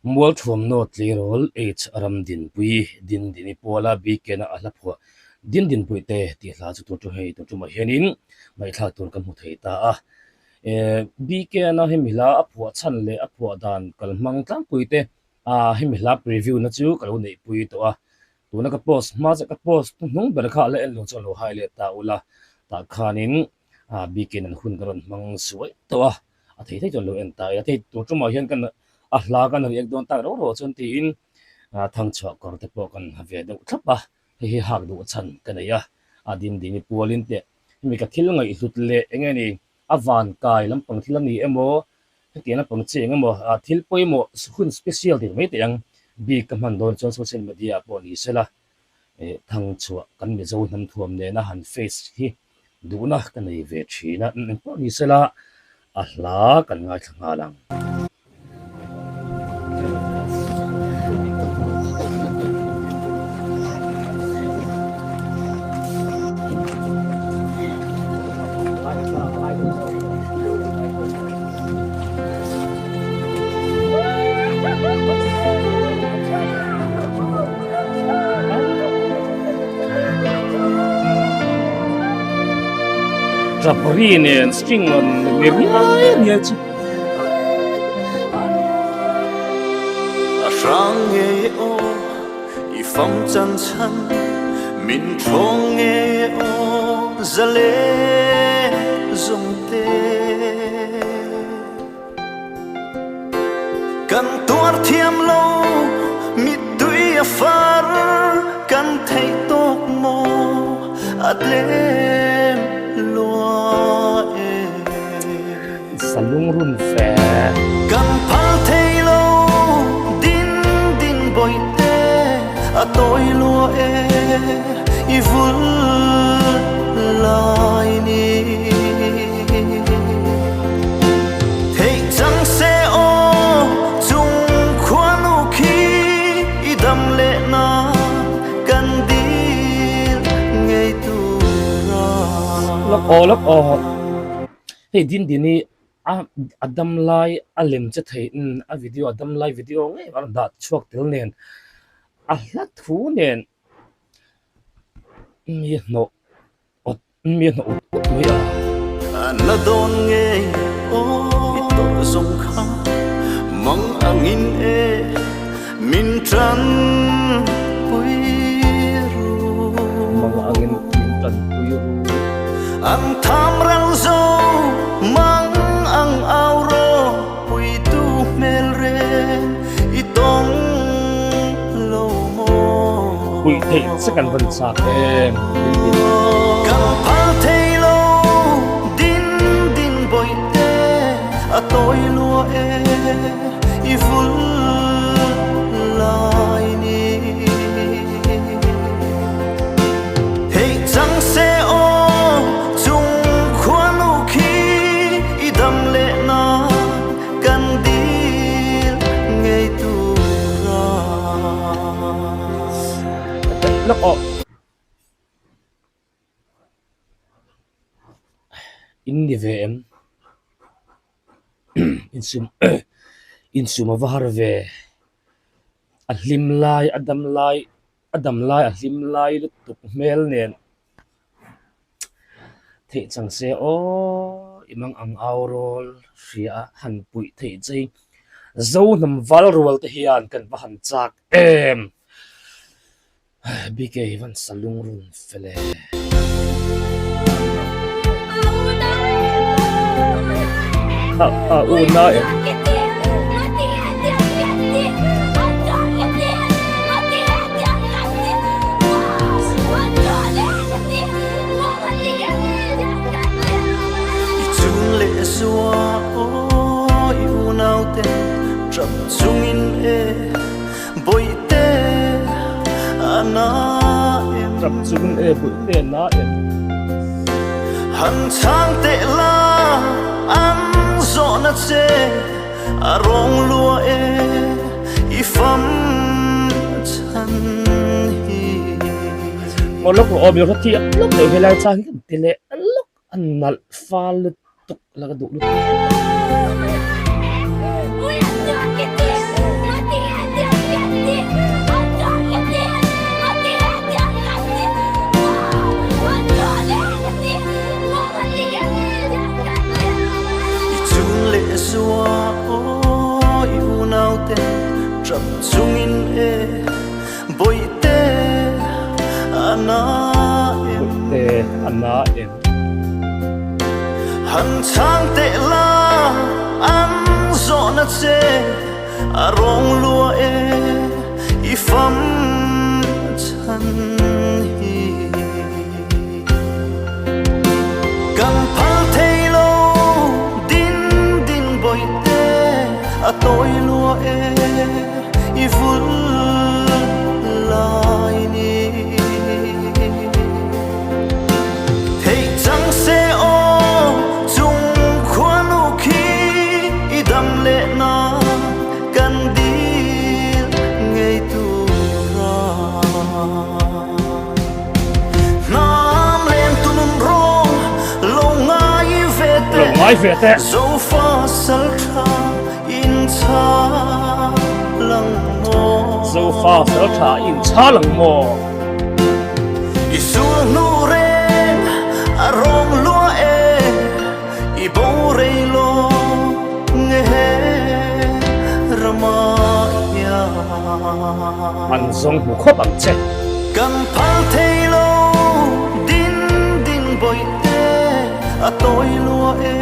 Mualthuamnaw tleirawl H Ramdinpui Dindini Puala Bikena a hla phuah Dindinpui te tih hla chu tur chu hei tur tumah hianin ngaihthlak tur kan hmu thei ta a. Bikena hemi hla a phuah chhan leh a phuah dan kalhmang tlangpui te hemi hla preview na chu ka lo neihpui tawh a. Tuna ka post hma chiah ka post hnuhnung ber kha la en lo chuan lo hai leh ta ula tah khanin bikin an hun ka rawn hmang suai tawh a, a thei thei chuan lo en ta ila thei tur tumah hian kan a hla kan react dawn tak rauh rauh chuan tiin thangchhuah kawr te pawh kan ha ve deuh thlap a, hei hi hak duh chhan ka nei a, a dindini pualin teh hemi ka thil ngaihhlut leh eng nge ni a van kai lampang thil a ni emaw hetiang lampang chi eng emaw thil pawimawh hun special tih mai theih ang bik ka hman dawn chuan social media ah pawh ni sela eh thangchhuah kan Mizo hnam thuam nena han face hi duhna ka nei ve thin a eng pawh ni sela a hla kan ngaithla nghal ang. Tap ri nen string rawn ni riai riai chu. A hrang ngei aw i fam chan chhan min thawng ngei aw zale zung te. Kan tuar thiam lo mittui a far kan theih tawk maw a tlem lua e. Salung run fe. Kan phal thei lo din din bawihte a tawi lua e i vul lai ni. Theih chang se aw chung khuanu khi i dam leh na kan dil ngei tura. Lawk aw lawk aw hei din din hi a a dam lai a lem che thei in a video a dam lai video ngei a rawn dah chhuak tel nen a hla thu nen mi hnawh Awt mi a hnawh ut ut mai a. Na dawn ngei aw i tawrh zawng kha mang angin e min tan pui ru. Mang angin min tan pui ru. An tham ral zo mang ang au ro pui tu hmel reng i tawng lo maw. Puih theih che kan van chak em. Kan phal thei lo din din bawihte a tawi lua e i vul lai ni. Theih chang se aw chung khuanu khi i dam leh na kan dil ngei tura. Lawk aw. In ni ve em? Insum insum a va har ve. A hlim lai a dam lai a dam lai a hlim lai lutuk hmel nen theih chang se aw i mang ang au rawl hria a han puih theih che hi Zo hnam val rual te hian kan va han chak em. BK hi van sa lungrun fel e. A a u na em. I chung leh zua aw i unaute tap chungin e. Bawihte a na em. Tap chungin e bawihte a na em. Han chhang teh la an zawhna che a rawng lua e i fam chhan hi. Maw lawk rawh aw mi hre thiam lawk leh helai chang hi kan ti leh lawk a nalh fal lutuk. La ka duh lutuk. na em? Han chhang teh la an zawhna che a rawng lua e i fam chhan hi. Kan phal thei lo din din bawihte a tawi lua e i vul lai ni. Theih chang se aw chung khuanu khi i dam leh na kan dil ngei tura. Hnam leng tu nun rawng lo ngai ve teh. Lo ngai ve teh. Zofa sal tha in chha lang maw. Zofa sal tha in chha lang maw. I sul hnu reng a rawng lua e i bo rei lo nge he rama hian. An zawng hmu khawp ang che. Kan phal thei lo din din bawihte a tawi lua e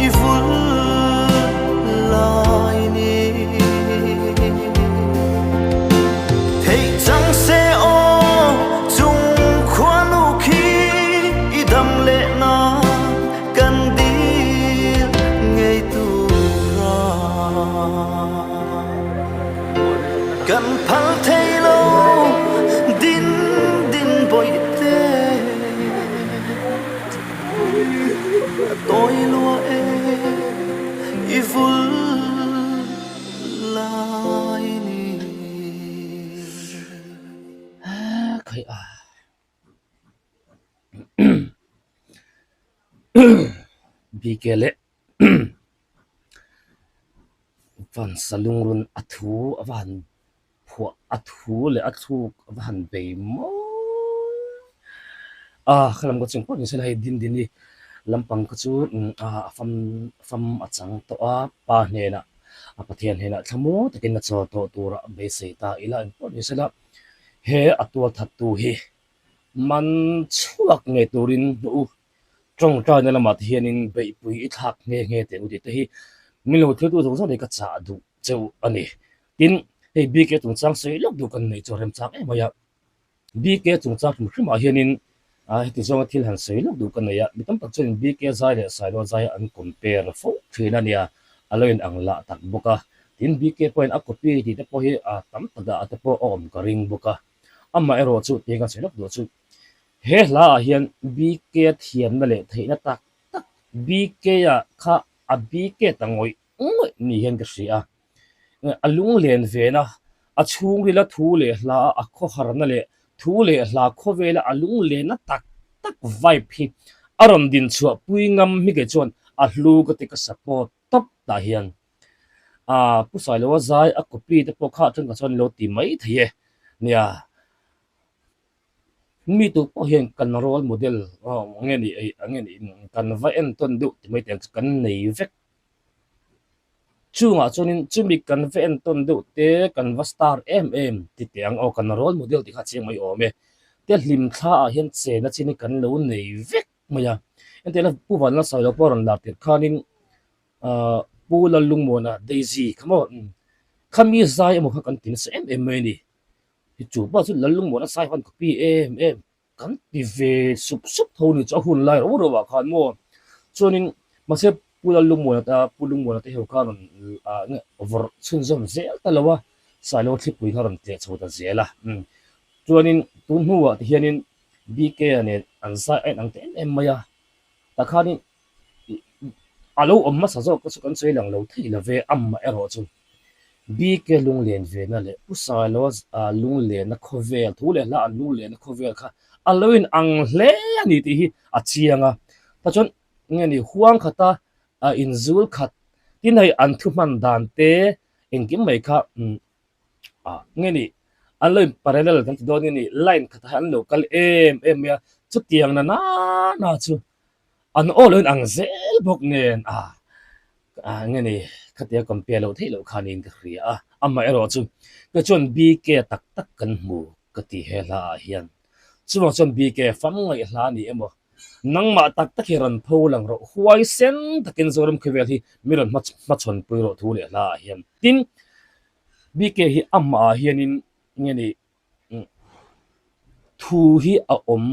i vul lai ni. Theih chang se aw chung khuanu khi i dam leh na kan dil ngei tura. Kan phal thei lo din din bawihte a tawi lua e i vul lai ni. BK leh Vansa lungrun a thu a va han phuah a thu leh a thluk a va han bei mawi a khalam ka chung pawh ni se la hei Dindini lampang kha chu a fam fam a chang tawh a pa hnenah a Pathian hnenah thlamuang takin a chawl tawh turah beisei ta ila engpawh ni se la he a tual that tu hi man chhuak ngei turin hmuh u. Tawngtaina lamah te hianin beihpui i thlak nghe nghe teh u tih te hi min lo thiltu zawng zawng hi ka chah duh cheu a ni. Tin, hei BK chungchang sawi lawk duh kan nei chu a remchang em mai a. BK chungchang hrim hrimah hianin heti zawnga thil han sawi lawk duh ka nei a, mi tam tak chuanin BK zai leh Sailoa zai an compare fo thin a nia, a lo inang lah tak bawk a. Tin, BK pawhin a copy tih te pawh hi tam takah te pawh a awm ka ring bawk a. Amaherawh chu tih kan sawi lawk duh chu He hla ah hian BK thiamna leh theihna tak tak BK ah kha a BK ta ngawih ngawih ni hian ka hria a. A lunglen vena a chhungrila thu leh hla a khawharna leh thu leh hla khawvela a lunglenna tak tak vibe hi a rawn din chhuah pui ngam hi kei chuan a hlu ka ti ka support tawp tah hian. Aa Pu Sailoa zai a copy te pawh kha thenkhat chuan lo ti mai thei e nia. Mi tu pawh hian kan role model nge ni nge ni kan va entawn deuh ti mai teh ang chu kan nei vek. Chungah chuanin chumi kan va entawn deuh te kan va star em em ti teh ang aw kan role model tih kha a chiang mai awm e. Te hlim thla ah hian chena chin hi kan lo nei vek mai a. Entirna Pu Vanlalsailo pawh a rawn lar tirh khanin ahh Pu Lallungmuana Daisy kha maw khami zai emaw kha kan ti nasa em em mai a ni. Hi chu pawh chu Lallungmuana sai hawn ka pi em em kan ti ve sup sup tho ni chu a hun lai rau rau ah khan maw chuanin mahse Pu Lallungmuana te Pu Lungmuana te ho khan rawn ah nge vawrh chhunzawm zel ta lo a Sailo thlipui kha rawn tleh chho ta zel a umm chuanin tun hnuah te hianin BK a nen an zai a inang ta em em mai a tah khanin a lo awm hmasa zawk te chu kan sawi lang lo thei lo ve amaherawh chu. BK lunglen vena leh Pu Sailoa lunglenna khawvel, thu leh hla an lunglenna khawvel kha a lo in ang hle a ni tih hi a chiang a. Tah chuan nge ni huang khata inzul khat tin hei an thu hman dan te engkim mai kha nge ni an lo in parallel kan ti dawn nge ni line khatah hian an lo kal em em mai a, chutiang na nana chu an aw lo in ang zel bawk nen a. Ah nge ni, khatia compare loh theih loh kha niin ka hria a, amaherawh chu ka chuan BK tak tak kan hmu ka ti he hla ah hian. Chuvang chuan BK fam ngaih hla a ni emaw? Nangmah tak tak hi rawn pho lang rawh, huaisen takin Zoram khawvel hi mi rawn hmachhawn pui rawh thu leh hla ah hian. Tin, BK hi amah ah hianin nge ni thu hi a awm,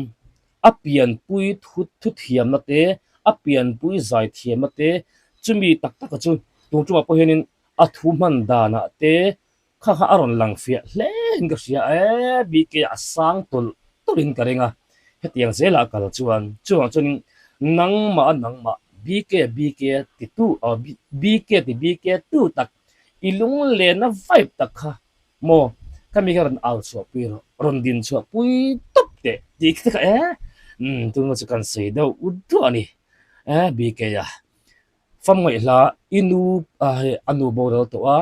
a pianpui thu thuthiamna te, a pianpui zaithiamna te, chumi tak taka chu tun tumah pawh hianin a thu hman danah te Kha kha a rawn lang fiah hle in ka hria e, BK a sang tawlh tawlh in ka ring a, hetiang zelah a kal chuan chuvang chuanin nangmah a nangmah BK BK ti tu aw BK ti BK tu tak i lunglenna vibe tak kha maw ka mi kha rawn au chhuah pui rawh, rawn din chhuah pui tawp teh tih khi te kha e, umm tunah chu kan sawi deuh ut duah a ni e BK a famngaih hla i nu a hei a nu boral tawh a.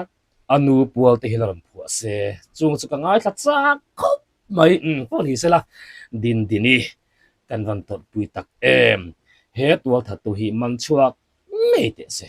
A nu pual te hi la rawn phuah se, chung chu ka ngaithla chak khawp mai. Umm pawh ni sela, Dindini kan rawn tawrhpui tak em? He tualthattu hi man chhuak ngei teh se.